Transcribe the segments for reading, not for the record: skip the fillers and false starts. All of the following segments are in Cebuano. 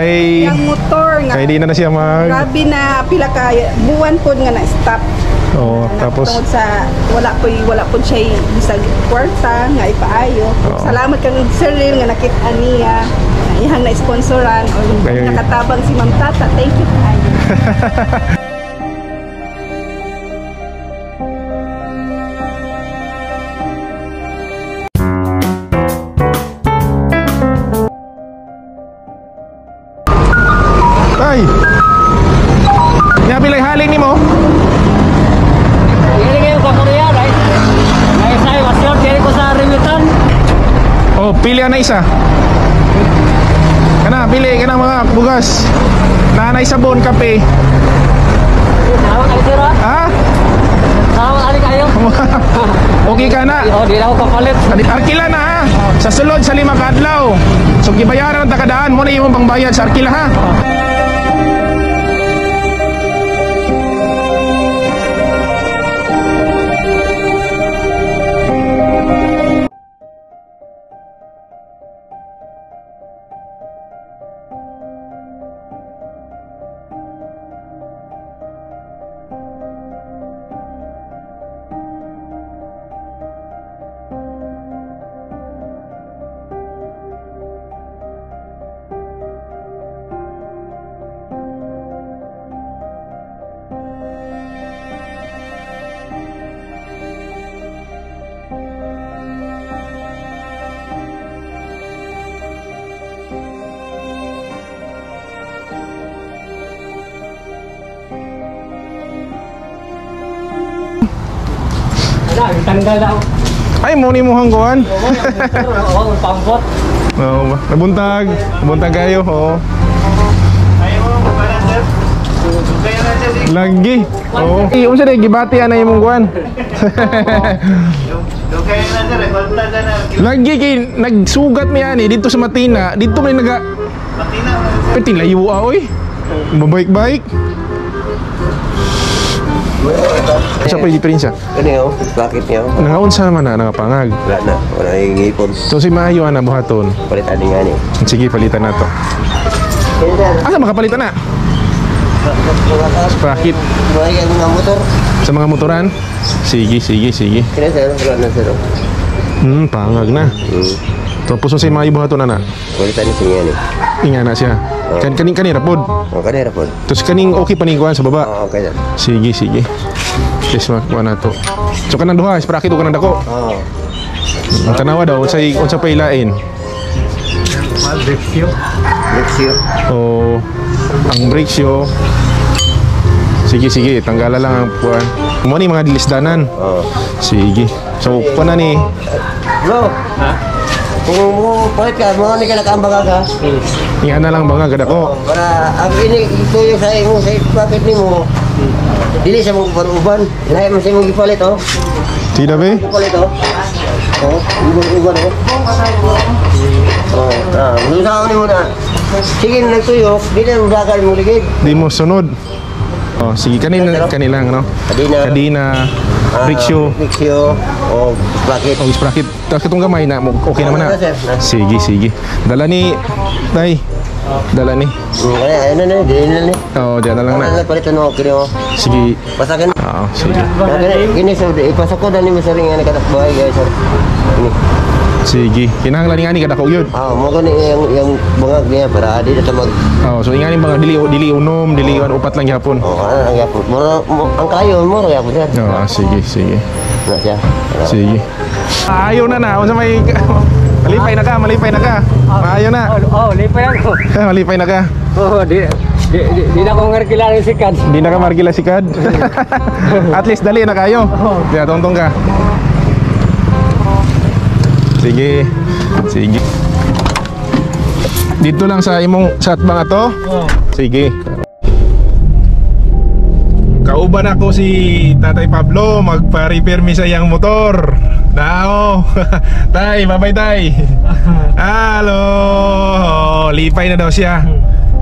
Kay Yang motor nga. Kay di na na siya mag Grabe na pila ka buwan pod nga na-stop. Oo, tapos tungod sa wala po siya bisag kwarta nga ipaayo. Oo. Salamat kang Sir Real nga nakit-an niya, nga iyang na-sponsoran o nakatabang si Ma'am Tata. Thank you kaayo. Tay. Nya pilay halin nimo? Dili kayo sa Korea, right? Ay, say, wasyon, dili ko sa Rimitan. Oh, pili na isa. Kana, pili kana mga bugas. Nanay sabon, kape. Salamat kayo, sir, ha? Ha? Salamat ali kayo. Okay ka na. Oh, di na ako kapalit. Arkila na ha. Sa sulod sa 5 ka adlaw. So gibayaran ang takadaan mo na imong pangbayad sa arkila ha. Wala, tanggal na ako. Ay, mo ni mo hangguan. Oo, pampot. Oo, nabuntag. Nabuntag kayo, oo. Lagi. Oo. Eh, unsa day gibati ana imong kuan? Lagi kay nagsugat mi ani dito sa Matina, dito may naga Pati layo ah, oy. Mabike-bike. Sa pa diferensya? Ano yun? Bakit niya? Nangaunsa man na nangapangag. Wala na. Wala na yung ipon. So si Mayo ana buhaton. Palitan nga niya. Sige, palitan na to. Asa makapalitan na? Sprocket Mga mga motor. sa mga motoran? Sige, sige, sige. Kaya sir, wala na sir. Pangag na. Tapos sa Mayo buhaton ana. Palitan niya niya niya. Inga na siya. Kan kaning kanira pod. O, kanira po. Tapos kaning okay pa ning kuan sa baba. Oo, okay sir. Sige, sige. Yes, makuha na to. So kanang duha, sprocket o kanang dako. Oo. Ang tanawa daw unsay unsa pa ilain. Lexio. O ang brake shoe. Sige, sige, tanggala lang ang kuan. Mo ni mga dilisdanan. Oo. Sige. So kuan na ni. Bro! Ha? Kung mo palit ka, mga ni ka nakaambaga ka. Inga na lang bangag dako. Para ang ini ituyo sa imo sa bakit nimo. Dili sa mong uban-uban. Lahi man sa imong gipalit oh. Sige na be. Gipalit oh. Oh, uban-uban oh. Oh, ah, lusaon nimo na. Sige na nagtuyok, dili na bakal mo ligid. Di mo sunod. Oh, sige kanin kanilang no. Kadina. Kadina, brake shoe. Brake shoe. Oh, sprocket. O sprocket. Tapos katong gamay na okay naman na. Sige, sige. Dala ni Tay. Dala ni. Kaya ayun na, dili na ni. Oh, diyan na lang na. Wala na palitan mo kini oh. Sige. Pasakin. Oo, sige. Kini so ipasok ko dani mo sa ring ani katakbuhay guys. Sir. Ini. Sige. Kinahanglan ni ani kadako gyud. Ah, mo gani yung bangag niya para di na ta mag Oh, so ingani mga dili dili unom, dili upat lang gyapon. Oh, ano ang yapon. Mura ang kayo mo ra yapon sir. Oo, sige, sige. Na siya. Sige. Ayaw na na. Unsa may malipay na ka, malipay na ka. Maayo na. Oh, lipay ako. Malipay na ka. Oh, di di na ko ngarkila ng sikat. Di na ka markila sikad. At least dali na kayo. Di tungtong ka. Sige. Sige. Dito lang sa imong sa atbang ato. Oh. Sige. Kauban ako si Tatay Pablo, magpa-repair mi sa iyang motor. Nao. Tay, bye-bye tay. Hello. Lipay na daw siya.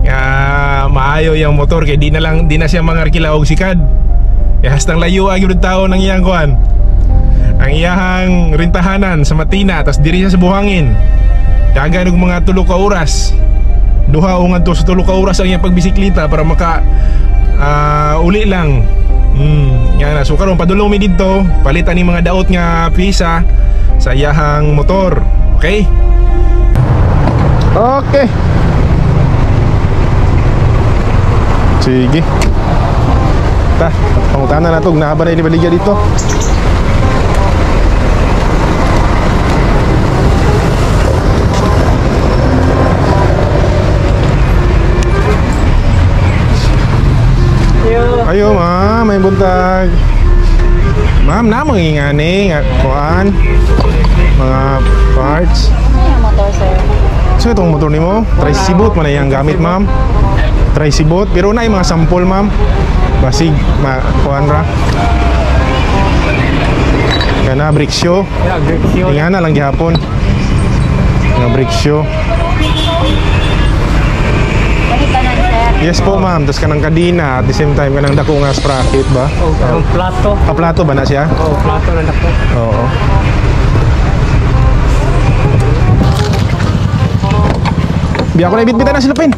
Nga maayo yung motor kay di na lang di na siya mangarkila og sikad. Eh hastang layo ay gyud tao ng iyang kuan. Ang iyahang rintahanan sa Matina tas diri siya sa buhangin. Dagan og mga 3 ka oras. Duha o ngadto sa 3 ka oras ang iyang pagbisikleta para maka uli lang. Nga na. So karon padulong mi didto, palitan ni mga daot nga pisa sa iyahang motor. Okay? Okay. Sige. Ta, pangutana na to, naaba na inibaligya dito. Ayo, ma'am, may buntag. Ma'am, na mangingani nga kuan mga parts. Ano motor, sir? So itong motor nimo, Tricibot man ang gamit, ma'am. Tricibot, pero na yung mga sample, ma'am. Basig ma kuan ra. Kana brake shoe. Yeah, brake shoe. Ingana lang gihapon. Nga brake shoe. Yes po, ma'am. Tapos kanang kadina at the same time kanang dako nga sprocket ba? Oh, ang plato. Ah, plato ba na siya? Oh, plato na dako. Oo. Biya ko na ibitbitan na silupin.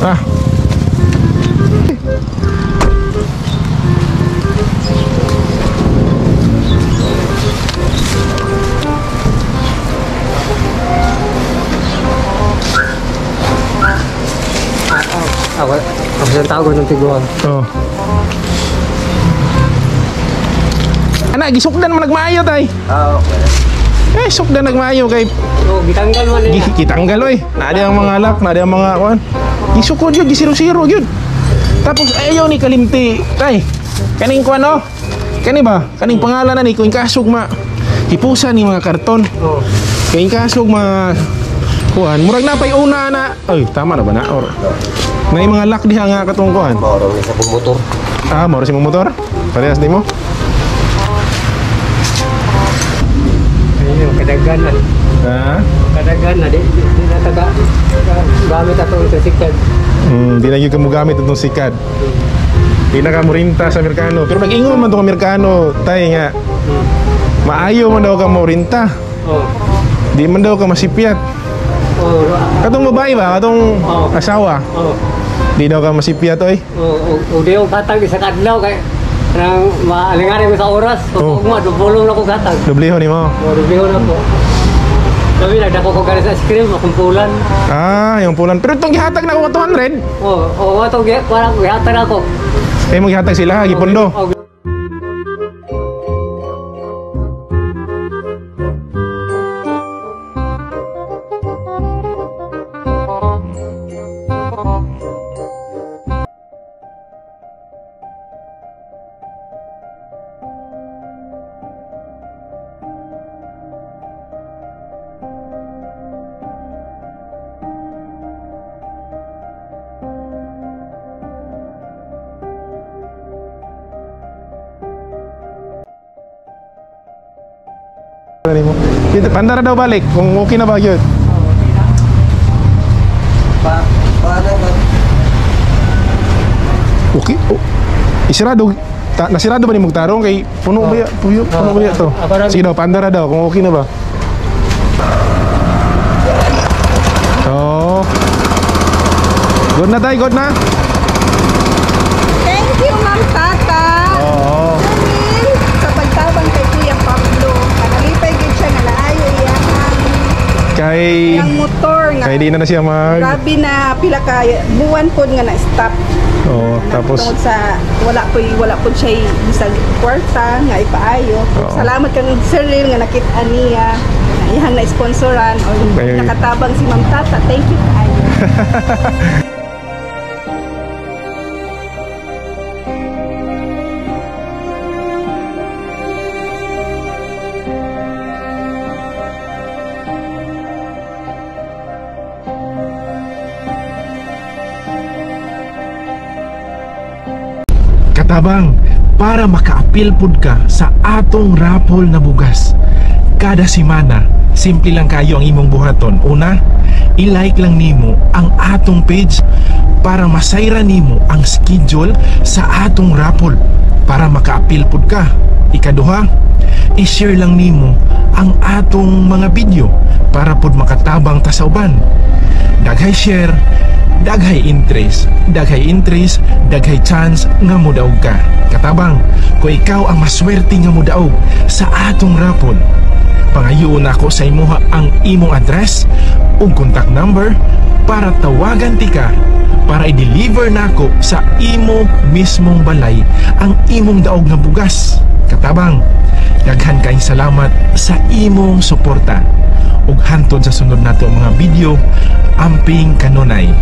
Ah. Ako, ako sa tawag ng tiguan. Oh. Ana, gisukdan man nagmaayo tay. Ah, okay. Eh, sukdan nagmaayo kay Oh, gitanggal man niya. Kitanggal oy. Naadi ang mga alak, naadi ang mga kuan. Gisukod yun, gisiro-siro yun. Tapos ayaw ni kalimti, tay. Kaning kuan oh. Kani ba? Kaning pangalan na ni kung kasog ma hipusan ni mga karton. Oh. Kay kasog ma kuan, murag na pay una na. Ay, tama na ba na or na yung mga lock diha nga katong kuan. Mauro ni sa kong motor. Ah, moro si mong motor. Parehas di mo. Ayun, kadagan na. Ha? Kadagan na di na taga gamit ato ang tricycle. Di na gyud ka mogamit itong sikad. Di na ka morinta sa Amerikano. Pero nag-ingon man tong Amerikano, tay nga. Maayo man daw ka morinta. Oh. Di man daw ka masipyat. Oh, Katong babae ba? Katong Oo. asawa. oh. Di daw ka masipyat, oy. Oh, oh, di ko katag isa ka adlaw kay nang maalingarin mo sa oras. Oh. Oh. Ugma, dubulong na ko katag. Doblehon nimo. Oh, dublihon ako. Sabi, nagdako ko gani sa ice cream, makumpulan. Ah, yung pulan. Pero itong gihatag na ako 200. Oh, oh, ato gi parang gihatag ako. Eh, mo gihatag sila, gipondo. Oh, Nimo. Dito, pandara daw balik kung okay na ba yun. Pa, paano ba? Okay. Oh. Isirado nasirado ba ni mong tarong kay puno ba ya? Puyo, puno ba ya to? Sige daw, pandara daw kung okay na ba. Oh. Good na tayo, good na. Thank you, Ma'am Tata. Oo. Jamil, sa pagtabang kay Kuya Pablo. Kanalipay gid siya nga naayo iyang Kay iyang motor nga. kay di na siya mag Grabe na pila ka buwan pod nga na-stop. Oo, tapos tungod sa wala po siya bisag kwarta nga ipaayo. Oo. Salamat kang Sir Lil nga nakit-an niya na iyang na-sponsoran o nakatabang si Ma'am Tata. Thank you kaayo. Katabang, para makaapil pud ka sa atong rapol na bugas. Kada semana, simple lang kayo ang imong buhaton. Una, i-like lang nimo ang atong page para masayra nimo ang schedule sa atong rapol para makaapil pud ka. Ikaduha, i-share lang nimo ang atong mga video Para pud makatabang ta sa uban. Daghay share, daghay interest, daghay interest, daghay chance nga mudaog ka. Katabang, kung ikaw ang maswerte nga mudaog sa atong raffle, pangayoon nako sa imuha ang imong address ug contact number para tawagan tika para i-deliver nako sa imo mismong balay ang imong daog nga bugas. Katabang, daghan kaayong salamat sa imong suporta. Ug hantod sa sunod nato mga video, amping kanunay.